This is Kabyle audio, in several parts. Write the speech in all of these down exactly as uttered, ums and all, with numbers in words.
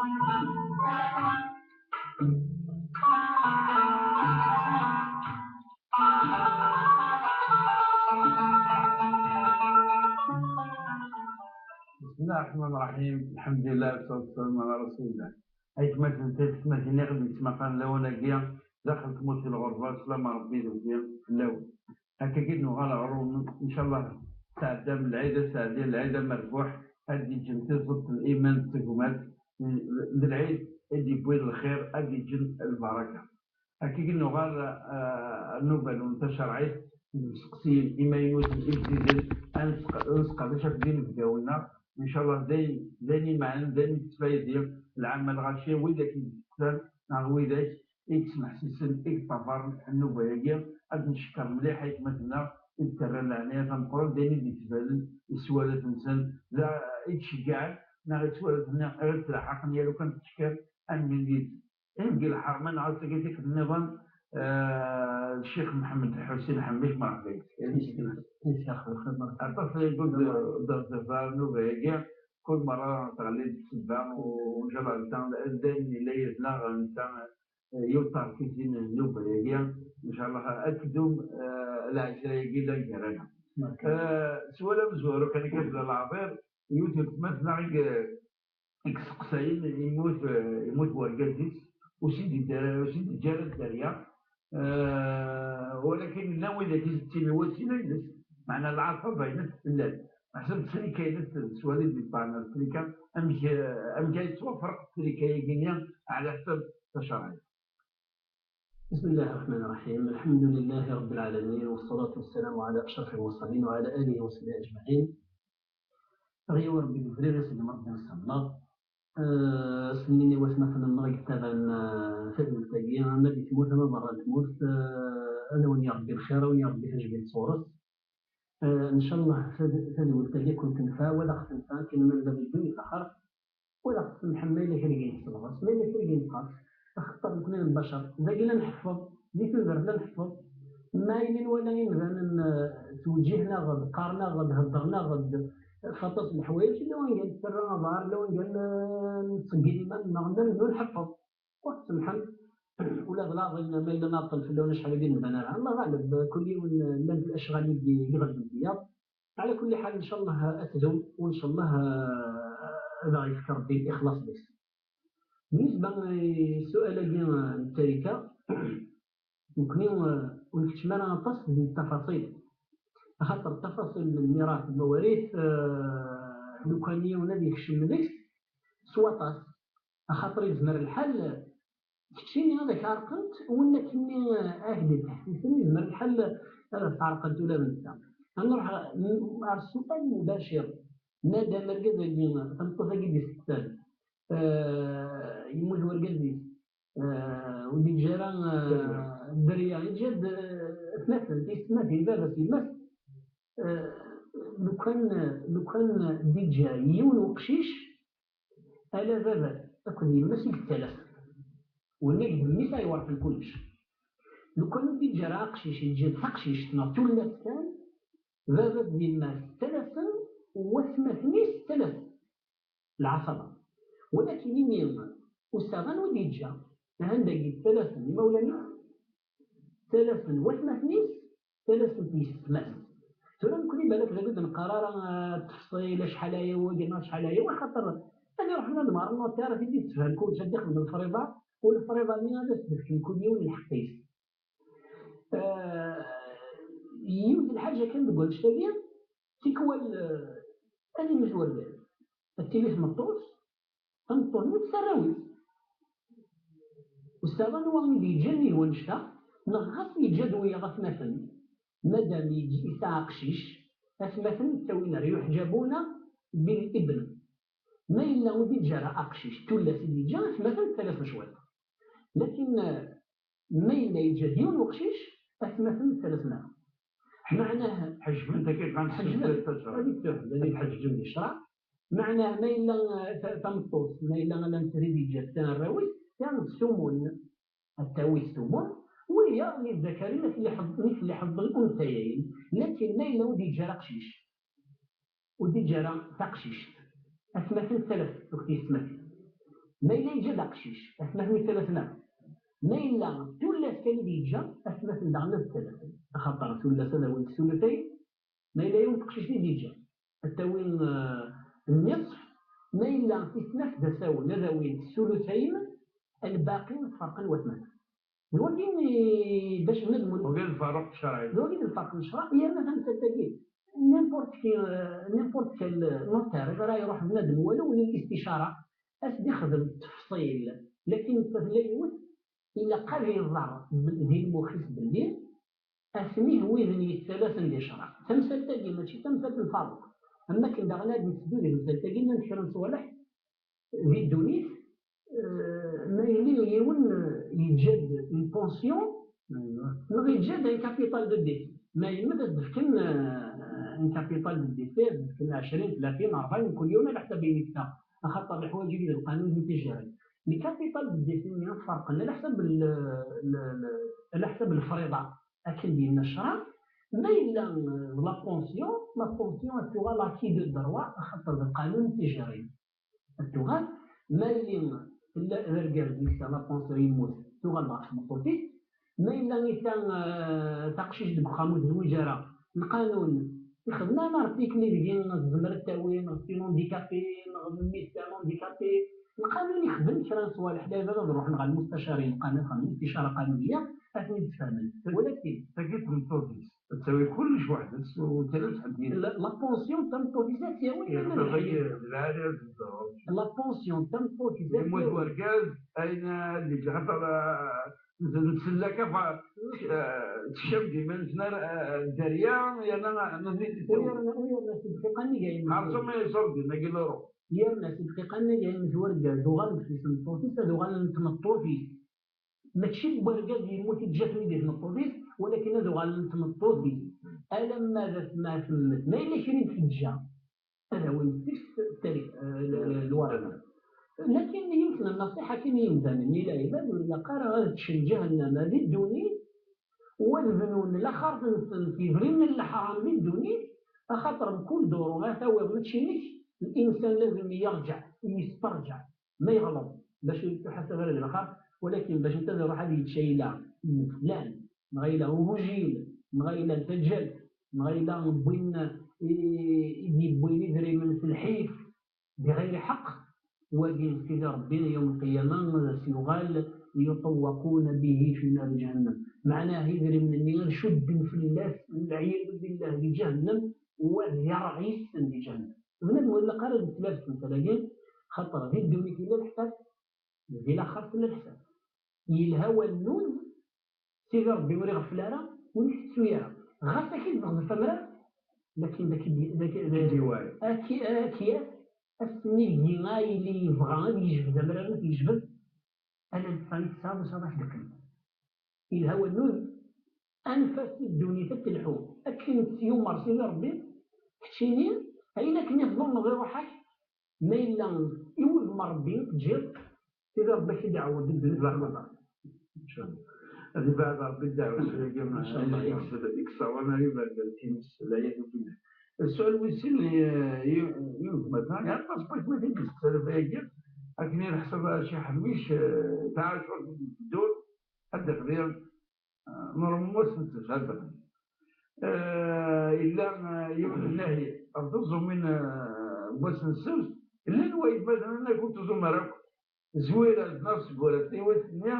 بسم الله الرحمن الرحيم. الحمد لله والصلاة والسلام على رسول الله. Aytmaten, taytmatin i ɣ-d-yettmaqalen lawan-agi daxel tmurt n lɣerba, sslam n Ṛebbi d Ṛebbi fell-awen. Akkagi d-nuɣal ɣer-wen, ncallah, tɛeddam lɛid, ad tɛeddi lɛid amerbuḥ, ad d-yeǧǧen tiẓeṭ n liman d tegmat, d lɛid i d-yewwin lxir, ad d-yeǧǧen lbaraka. Akkagi nuɣal, ah, nnuba-nwen tacerɛit, d imseqsiyen imaynuten ibziden, ad nesq-, ad nesqerdec akk d inebgawen-nneɣ, ncallah d ayen, d ayen imeɛnen, d ayen yettfaydi lɛamal ɣaci widak i d-yesteqsan, neɣ widak i yesmeḥsisen, i yeṭṭafaren nnuba-agi. Ad d-ncekkeṛ mliḥ aytmaten-nneɣ i d-terran leɛnaya tameqqrant, d ayen i d-yettbanen i sswalat-nsen, d a-, i d-ceggɛen, neɣ i ttwalaten, i ɣ-d-ttlaḥaqen yal ukan tettcekkir am yelli-tsen. Deg lḥerma neɣ ass-agi tikkelt nniḍen, eh, Ccix Mḥemmed Ḥusin Ḥemmic, merḥba yis. Aṭas i d-, d-, d-, d-, nnuba-agi, kul merra teɣli-d ssebba, u ncallah netta d ayen yella yid-neɣ, netta, eh, yiwet terkizin n nnuba-agi, ncallah ad tdum, eh, lɛecra-agi llan gar-aneɣ. Eh, s wala amezwaru kan akka fell-a leɛḍir, yiwet n tmatla i, i yesseqsayen, yemmut, eh, yemmut wergaz-is, ur s-id-, ur s-id-yeǧǧi ara dderya, eh, walakin llan widak i s-d-ttinin wasin-ines, meɛna lɛaṣaba-ines llan. Meḥsub ttrika-ines s wali d-yeṭṭan ar ttrika, amek, eh, amek ay tettwafreq ttrika-agi-nni ɛla ḥsab tacerɛit? بسم الله الرحمن الرحيم. الحمد لله رب العالمين، والصلاة والسلام على أشرف المرسلين وعلى آله وصحبه أجمعين. Ɣiwa Rebbi deg ubrid-is d Rebbi nsemmeɣ. Eh, ass-nni i watmaten-nneɣ i yettaban, eh, tadwilt-agi, ama di tmurt, ama berra n tmurt, eh, ad awen-yaɣ Rebbi lxir, ad awen-yaɣ Rebbi tajmilt sɣur-s. Eh, ncallah tad-, tadwilt-agi ad ken-tenfeɛ, wa ad aɣ-tenfeɛ, akken ma nella di ddunit axir, wa ad aɣ-tsemḥem ma yella kra i yi-nessebɣes, ma yella kra i yi-neqqers, axaṭer nekni d lbacer, dagi la nḥeffeḍ, di tudert la nḥeffeḍ, ma yella nwala imdanen, eh, ttweǧǧihen-aɣ-d, qqaren-aɣ-d, heddren-aɣ-d f aṭas n leḥwayeǧ, illa wanga nettarra aḍar, illa wanga n-, nettṣeggim iman-nneɣ, nrennu nḥeffeḍ. Ur tsemḥem, ula d leɛḍil ma yella nɛeṭṭel fell-awen acḥal ur d-nban ara. Allahu aɛlam, kul yiwen llant lecɣal i d-iɣelben tiyaḍ. Ɛla kulli ḥal, ncallah ad tdum, u ncallah, eh, ad aɣ-yefk Rebbi lixlaṣ deg-s. Binisba i ssual-agi n ttarika, nekni, eh, ur nkeččem ara aṭas di tafaṣil. Axaṭer tafaṣil n lmirat, lmawarit, eh, lukan yiwen ad yekcem deg-s s waṭas, axaṭer yezmer lḥal keččini ad ak-ɛerqent, win akkenni, eh, ak-d-ittḥessisen, yezmer lḥal ad as-ɛerqent ula d netta. Ad nruḥ ɣer, ɣer ssual mubacir. Madam argaz-agi, tameṭṭut-agi d-iseqsan, eh, yemmut wergaz-is, eh, ur d-yeǧǧi ara, eh, dderya, yeǧǧa-d, eh, atmaten, tiyessetmatin, baba-s, yemma-s. Eh, lukan, lukan d-iǧǧa yiwen uqcic, ala baba akked yemma-s i yettalasen. Winna d mmi-s ay iwerfen kullec. Lukan ur d-iǧǧa ara aqcic, yeǧǧa-d taqcict neɣ tullas kan, baba d yemma-s ttalasen, watmaten-is ttalasen. Lɛaṣaba. Walakin imi usaɣan ur d-yeǧǧa, ahan dagi ttalasen imawlan-is, ttalasen watmaten-is, ttalasen yessetma-s. Tura nekni balak d acu ur d-neqqar ara, ah, ttefṣil, acḥal aya wagi neɣ acḥal aya, axaṭer ad iruḥen ad merren, ur ara t-id-yessefhem kullec, ad d-ixdem lefriḍa, u lefriḍa-nni ad as-d-fken kul yiwen lḥeqq-is. Ah, yiwet n lḥaǧa kan deg wannect-agi, tikwal, ah, ad imut wergaz, ad tili tmeṭṭut, tameṭṭut-nni d tarrawit. Ustaḍ, anwa i d-yeǧǧan ihi wannect-a? Neɣ ɣas yeǧǧa-d wiyaḍ atmaten, madam yeǧ-, yesɛa aqcic, atmaten ttawin ar yuḥǧabuna bil ibn. Ma yella ur d-yeǧǧa ara aqcic, tullas i d-yeǧǧa, atmaten ttalasen cwiṭ. Lakin, eh, ma yella yeǧǧa-d yiwen uqcic, atmaten ttalasen ara. Meɛnah, ḥejben-t akka, ḥejben-t, ad ittuḥel, ad itḥeǧǧem di ccreɛ. Meɛnah, ma yella, eh, ta-, tameṭṭut, ma yella ala nettat i d-yeǧǧa tarrawit, ta s tumun, ad tawi s tumun, wiyaḍ n yizakaren, nitni ḥeḍ-, nitni ḥeḍḍen unsayayn, lakin ma yella ur d-yeǧǧa ara aqcic, ur d-yeǧǧa ara taqcict, atmaten ttalasen akk tiyessetmatin. Ma yella yeǧǧa-d aqcic, atmaten i ttalaten akk. Ma yella tullas kan i d-yeǧǧa, atmaten daɣen ad ttalaten. Axaṭer tullas ad awint tulutayn, ma yella yiwen teqcict i d-yeǧǧa, ad tawin, eh, nniṣf, ma yella tis snat d asawen, ad awint tulutayn, albaqi ad ferqen watmaten. D wagi i bac bnadem ur Wagi d lferq n ccṛeɛ. D wagi d lferq n ccṛeɛ, yerna tamsalt-agi, n'importe qui, euh, n'importe quel, euh, notaire i ara iruḥ bnadem walu ula d listicara, ad s-d-ixdem ttefṣil, lakin netta tella yiwet, ilaq ad iẓer b-, di lmux-is belli asmi d widen yettalaten di ccṛeɛ. Tamsalt-agi mačči d tamsalt n lfaruq. Am wakken daɣen ad d-netteddu di temsalt-agi, llant kra n ṣṣwaleḥ di ddunit, eh, ma yili yiwen, eh, yeǧǧa-d une pension, neɣ yeǧǧa-d un capital de décès. Ma yemmed ad d-fken, eh, un capital de décès, ad d-fken ɛecrin, tlatin, rebɛin, kul yiwen ala ḥsab ayen yefka. Axaṭer leḥwayeǧ-agi d lqanun i t-ijerren. Le capital de décès-nni ad t-ferqen ala ḥsab l-, l-, l-, ala ḥsab lefriḍa, akken d-yenna ccṛeɛ. Ma yella, eh, la pension, la pension ad tuɣal acquis de droit, axaṭer d lqanun i t-ijerren. Ad tuɣal, ma yili tella d argaz yeksa la pension yemmut, tuɣal ɣef tmeṭṭut-is, ma yella ita, eh, taqcict deg uxxam ur tezwiǧ ara, lqanun ixdem un article i deg-i tezmer ad tawi, neɣ d tin handicapée, neɣ d mmi-s d un handicapé, lqanun ixdem kra n ṣṣwaleḥ, lɛibad ad ruḥen ɣer lmustacarin, lqanun xedmen isticara qanuniya, ad ten-id-sfehmen. Walakin tagi d tmeṭṭut-is. Ad tawi kullec weḥd-s u tala tḥeddid. La, la pension d tameṭṭut-is ad tt-yawi. Iɣef d lɛali ad tzedɣeḍ. La pension d tameṭṭut-is ad tt-yawi. Yemmut wergaz, ayen ad yeǧǧ, xaṭer, ah, nsella kafa, ah, tekcam-d iman-nsen ar, ah, dderya, yerna nutni d-ttawi. U yerna, u yerna si dqiqa nnig ayen. Xerṣum iṣurdi, nagi loro. Yerna si dqiqa nnig ayen wergaz, uɣalent di tmeṭṭut-is, ad uɣalent tmeṭṭut-is. Mačči n wergaz yemmut i ǧǧa-ten-id i tmeṭṭut-is, walakin ad uɣalen d tmeṭṭut-is. Alamma d atmaten, ma yella kra i d-teǧǧa, ad awin tis tari-, eh, l-, l-, lwaṛa. Lakin yiwet n nnaṣiḥa kan i yimdanen, i lɛibad, ur ilaq ara ad ččen ǧahennama di ddunit, u ad bnun laxert-nsen s yidrimen n leḥram di ddunit, axaṭer mkul duru ara tawiḍ mačči inek, linsan lazem yerǧeɛ, yesperǧeɛ. Ma yeɣleḍ, bac ur yettḥasab ara di lxir, walakin bac netta ad iruḥ ad yečč ayla n flan, neɣ ayla n ugujil, neɣ ayla n taǧǧalt, neɣ ayla n win i, i d-yewwin idrimen s lḥif, bɣayri ḥeqq, wagi n Sidi Ṛebbi yawm lqiyama ad as-yuɣal yuṭewwaquna bihi fi nari ǧahannam. Meɛnah idrimen-nni ad cudden fell-as, lɛiyadu billah, di ǧahannam, u ad yerɣ yes-sen di ǧahannam. Bnadem ur ilaq ara ad yettlafi temsal-agi, xaṭer di ddunit yella leḥsab, di laxert tella leḥsab. Yelha wannuz, Sidi Ṛebbi ur iɣeffel ara, ur itettu ara. Ɣas ad k-id-teɣzef amrar, lakin d ak-, d ak-, d ak-, ad k-yaf, asmi deg-i a yili yebɣa ad yejbed amrar, ur t-yejbed, ala leffa i tesɛiḍ, ur tesɛiḍ aḥeqq. Yelha wannuz, anef-as i ddunit ad telḥu. Akken tt-yumeṛ Sidi Ṛebbi, keččini, ayen akken i tḍunneḍ i ṛuḥ-ak, ma yella i wudem n Ṛebbi i teǧǧiḍ, Sidi Ṛebbi ad k-id-iɛawed di ddunit d laxert. Inchallah. Ad ibeɛɛed Ṛebbi ddeɛwessu-agi, inchallah, i yeṣṣawan ar iberdan times, la yadu billah. Ssual wis sin, i, i, i gma-tneɣ, aṭas n watmaten i d-yesteqsan ɣef wayagi, akken i neḥseb a Ccix Ḥemmic, eh, taɛacurt i d-iteddun, ad d-iqḍi, eh, normalement ass n ssebt, ad d-iqḍi. Eh, yella, eh, yiwen nnehyi ɣef tuẓumin, eh, n wass n ssebt, llan waytmaten-nneɣ ur ttuẓum ara akk. Zwir ad neɣ seg wass-nni,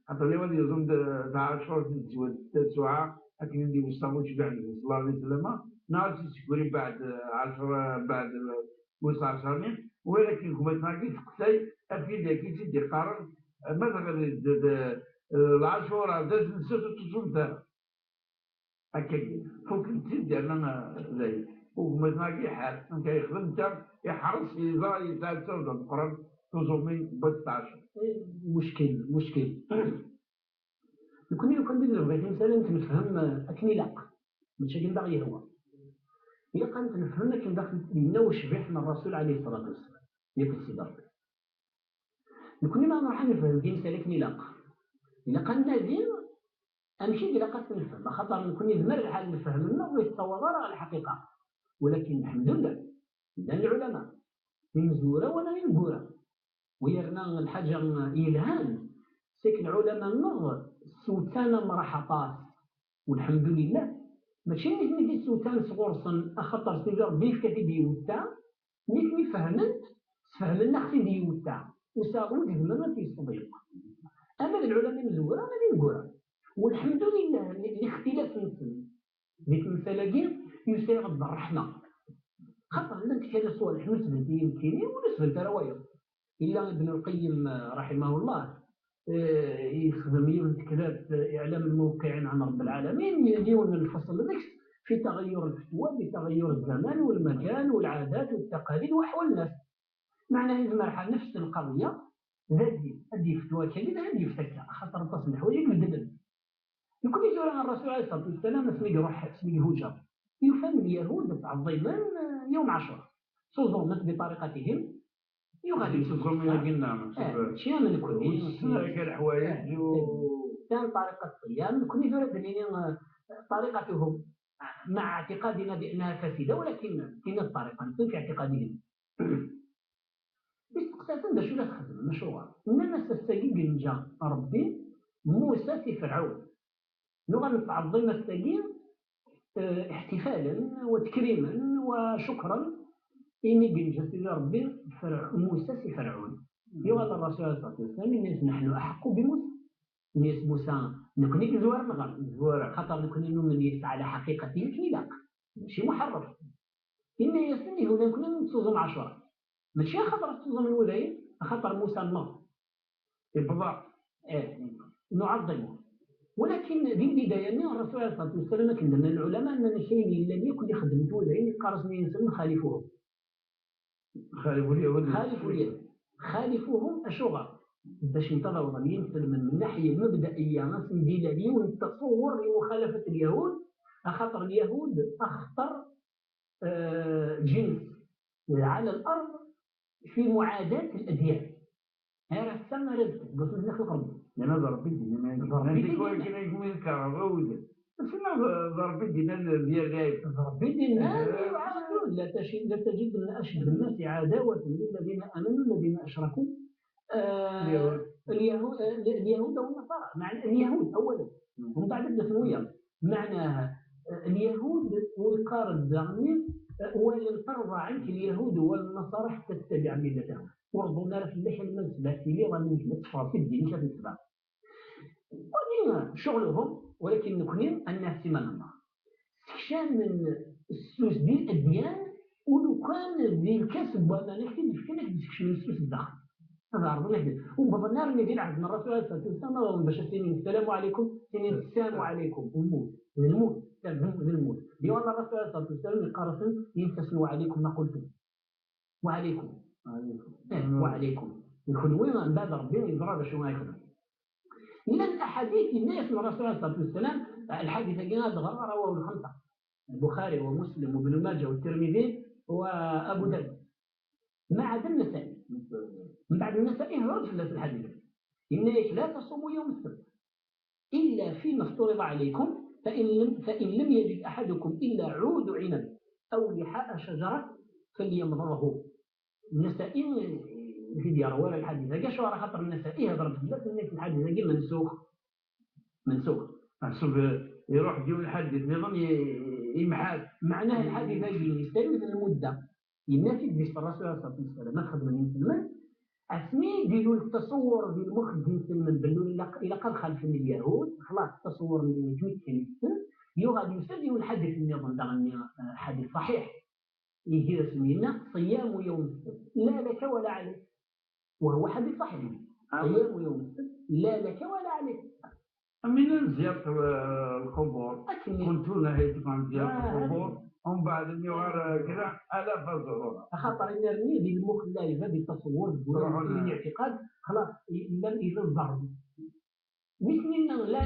xaṭer liwan yeẓum d, d ɛacur di tezwid d tasuɛa, akken i d-iwessa ucbiḥ n Nnbi sallallahu alayhi wa sallam, neɣ ad t-isegri beɛd, eh, ɛacur, beɛd, eh, wis ɛecr-nni, win akken gma-tneɣ-agi teqsay, afid-agi i tt-id-iqqaren, eh, ma tebɣiḍ d, d, eh, lɛacura d ass n ssebt ur tt-ttuẓumt ara. Akkagi, fukken-tt-id yerna, eh, dayen. Ugmat-agi iḥar, amek ara yexdem netta, iḥres, yeẓra yesɛa ttawda meqqren, tuẓumin n wass n ɛacur. Eh, muckil, muckil. Nekni lukan d nebɣi timsal ad tent-nefhem, eh, akken ilaq, mačči akken d aɣ-yehwa. Ilaq ad tent-nefhem akken d aɣ-t-yenna ucbiḥ n Ṛṛasul ɛalayhi ṣṣalatu wassalam, yakk d Sidi Ṛebbi. Nekni ma nruḥ ad nefhem timsal akken ilaq, ilaq ad nadi amek i ilaq ad t-nefhem, axaṭer nekni yezmer lḥal nefhem-nneɣ ur yettawaḍ ara ɣer lḥaqiqa. Walakin, lḥemdullah, llan lɛulama, imezwura wala ineggura. Yerna lḥaǧa yelhan, c'est que lɛulama-nneɣ ssewtan amraḥ aṭas. Walḥemdulillah, mačči nitni i d-ssewtan sɣur-sen, axaṭer Sidi Ṛebbi yefka-t-id i yiwetta, nitni fehmen-t, sfehmen-aɣ-t-id i yiwetta, ur sɛiɣ win izemren ad t-yesseḍyeq. Ama d lɛulama imezwura, ama d ineggura. Walḥemdulillah, li-, lixtilaf-nsen di temsal-agi yusa-yaɣ-d d ṛṛeḥma. Xaṭer llant kra n ṣṣwalḥ ur sbent i nekkini, ur sbent ara wayeḍ. Illa Ibn Lqeyyim, eh, raḥimahullah, eh, yexdem yiwet n tektabt, eh, I'lam lmuwaqqiɛin ɛan Ṛebbi lɛalamin, yiwen n lfeṣl deg-s fi taɣayyur n lfetwa, fi taɣayyur n zaman, walmakan, walɛadat, wattaqalid, waḥwal nnas. Meɛna yezmer ḥal nefs lqaḍiya, dagi ad d-yeftu akka, dagi ad d-yeftu akka, axaṭer aṭas n leḥwayeǧ i ibeddlen. Nekkni tura Ṛṛasul ɛalayhi ṣṣalatu wassalam asmi iruḥ, asmi ihuǧer, yufa-d Lyahud ttɛeḍḍimen, eh, yawm Ɛacura. Tuẓumen bi ṭariqatihim, yuɣal Tuẓum yagi nneɛma, eh, mačči am nekkni, ur tessen ara kra leḥwayeǧ, eh, u- kan ṭariqa ṣṣiyam, nekkni tura ad d-nini, eh, ṭariqatuhum, مع اعتقادنا بأنها فاسدة، ولكن كاينة الطريقة نتن في اعتقادهم. Isteqsa-ten d acu la txeddmem, acuɣer? Nnan-as ass-agi yenǧa Ṛebbi Musa si Ferɛun. Nuɣal nettɛeḍḍim ass-agi, eh, احتفالا وتكريما وشكرا imi yenǧa Sidi Ṛebbi Ferɛ-, Musa si Ferɛun. Yuɣal Ṛṛasul ɛalayhi ṣṣalatu wassalam, yenna-yas: "نحن أحق بموسى." Yenna-yas Musa: "Nekkni i yezwaren neɣ?" Yezwaren. Xaṭer nekkni numen yesɛa lḥaqiqa tin akken ilaq. Mačči muḥerref. Yenna-yasen: "Ihi ula nekkni nettuẓum Ɛacura. Mačči axaṭer tettuẓumem ula-yi, axaṭer Musa nneɣ." Ibḍa. Eh, nuɛeḍḍimu. Walakin di lbidaya-nni, Ṛṛasul ɛalayhi ṣṣalatu wassalam, akken d-nnan lɛulama, nnan-ak ayen yellan yakk i xeddmen ula-yi, yeqqar-asen i yinselmen: "خالفوهم." خالفوا اليهود. خالفوا اليهود. خالفوهم، acuɣer? Bac ntaḍawḍen yinselmen من ناحية مبدئية, ad sen-d-ilal yiwen n تصور لمخالفة اليهود, axaṭer Lyahud أخطر, eh, جنس على الأرض في معاداة الأديان. Ar ass-a ara d-, deg wasmi i ten-ixleq Ṛebbi. Yerna d Ṛebbi i d-yennan. D Ṛebbi i d-yennan. Zik wakken ay kem-yekṛeh, d Sinna d, d Ṛebbi i d-yennan d yargayt. D Ṛebbi i d-yennan, eh, لا تش-, لتجدن أشد الناس عداوة للذين آمنوا الذين أشركوا. Eh, اليهود. اليهو-, eh, اليهود والنصارى. معنى اليهود أولا. ومن بعد النسوية. معناها, eh, اليهود ويقارب داغني, eh, ولن ترضى عنك اليهود والنصارى حتى تتبع ملتهم. ورضونا في اللحية المنسبة في لي ظن تفرص الدين كيف نسبة. Wagi ccɣel-uhum, walakin nekkni ad naf siman-nneɣ. Sekcamen ssus di ledyan, u lukan di lkas n waman ak-t-id-fkan, ad k-d-sekcmen ssus daxel. Ad ɛerḍen ak-d. Ur wwḍen armi di lɛehd n Ṛṛasul ɛalayhi ṣṣalatu wassalam, ad awḍen bac ad s-inin: "Ssalamu ɛalaykum", ttinin: "Ssam ɛalaykum", lmut, d lmut, d lmut. Di wala Ṛṛasul ɛalayhi ṣṣalatu wassalam yeqqar-asen: "In tasen wa ɛalaykum ma qultum." وعليكم. وعليكم. إيه، وعليكم. Kenwi, mbeɛd Ṛebbi yeẓra d acu ara yexdem. Llan aḥadit yenna-yasen Ṛṛasul ɛalayhi ṣṣalatu wassalam, lḥadit-agi ad ɣreɣ, رواه الخمسة. البخاري ومسلم وابن ماجه والترمذي وأبو داود. ما عدا النسائي. من بعد النسائي هرب في الحديث. Yenna-yak: "لا تصوموا يوم السبت إلا فيما افترض عليكم، فإن لم، فإن لم يجد أحدكم إلا عود عنب أو لحاء شجرة فليمضغه." النسائي في ديار ولا الحديث. هذا شو على خاطر النسائي هضر بزاف الناس الحديث هذا منسوخ. منسوخ. محسوب يروح ديون الحديث نظام ي-، يمحال. معناه الحديث هذا يستند المدة. Yenna-t-id di Ṛṛasul ɛalayhi ṣṣalatu wassalam, ad xedmen yinselmen, asmi d-ilul ttṣewwur di lmux n yinselmen belli ilaq, ilaq ad xalfen Lyahud, xlaṣ ttṣewwur-nni yettwakken-iten, yuɣal yusa-d yiwen lḥadit nniḍen daɣen, eh, ḥadit ṣaḥiḥ. Ihi asmi yenna: "صيام يوم السبت لا لك ولا عليك." وهو حديث صحيح. صيام يوم السبت لا لك ولا عليك. Am yenna ziyarat, eh, lqubur. Akken. Kuntu nahaytukum an ziyarat lqubur. Umbeɛd mi yuɣal, eh, kra, ala fazuruha. Axaṭer imir-nni di lmux n lɛibad, di ttṣewwur, deg wul, n liɛtiqad, xlaṣ, i-, llan, yella ẓẓerb. Nitni nnan la